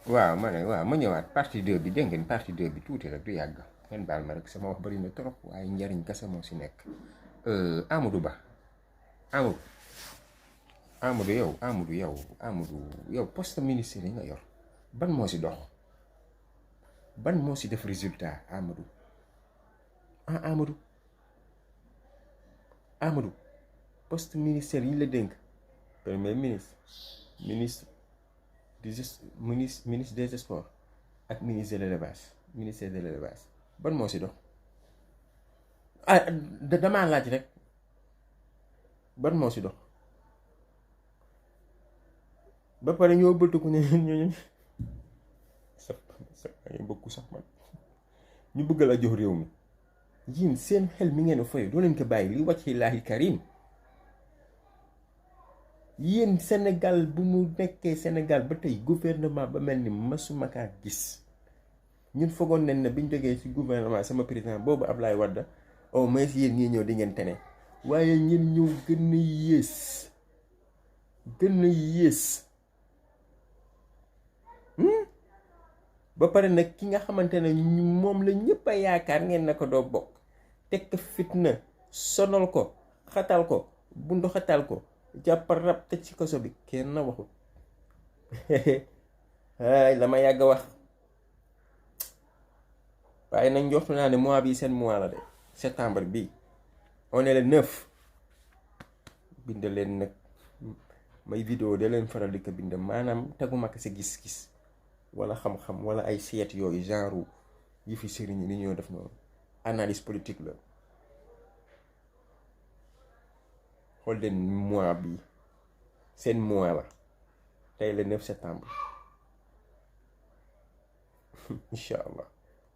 waaw ma ne waaw ma ñëwaat partie 2 bi dégg ngeen partie 2 bi tuuti rek du yàgg ngeen baal ma rek sama wax bari na trop waaye njariñ kese moo si nekk. Amadou Ba Amadou yow poste ministère yi nga yor ban moo si dox ban moo si def résultat Amadou poste ministère yi la dénk premier ministre ministre des sports ak ministre de l'élevage ban moo si dox damaa laaj rek ban moo si dox ba pare ñoo bëltu ko ne ñooñu sa ay bëggu sax man ñu bëgg la jox réew mi yéen seen xel mi ngeen fay doo leen ko bàyyi li wàcc Ilaahi Karim yéen Sénégal bu mu nekkee Sénégal ba tey gouvernement ba mel ni masuma kaa gis ñun foogoon nañ ne biñ jógee ci gouvernement sama président boobu Ablaye Wade au moins yéen ñii ñëw di ngeen tene waaye ñeen ñëw gën a yées ba pare nag ki nga xamante ne moom la ñëpp a yaakaar ngeen na ko doo bokk tekk fitna sonal ko xatal ko bundu xatal ko jàppal rab tëj ci koso bi kenn na waxut ay la ma yàgg wax waaye nag njortu naa ne mois bi seen mois la de septembre bi on est le 9 bind leen nag may vidéo de leen faral di ko bind maanaam teguma ko sa gis-gis wala xam-xam wala ay seet yooyu genre yi fi sëriñ ni ñoo def noonu analyse politique la xool leen mois bi seen mois la tey le 9 septembre incha allah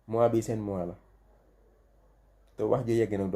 mois bi seen mois la te wax ji yegg nag dafa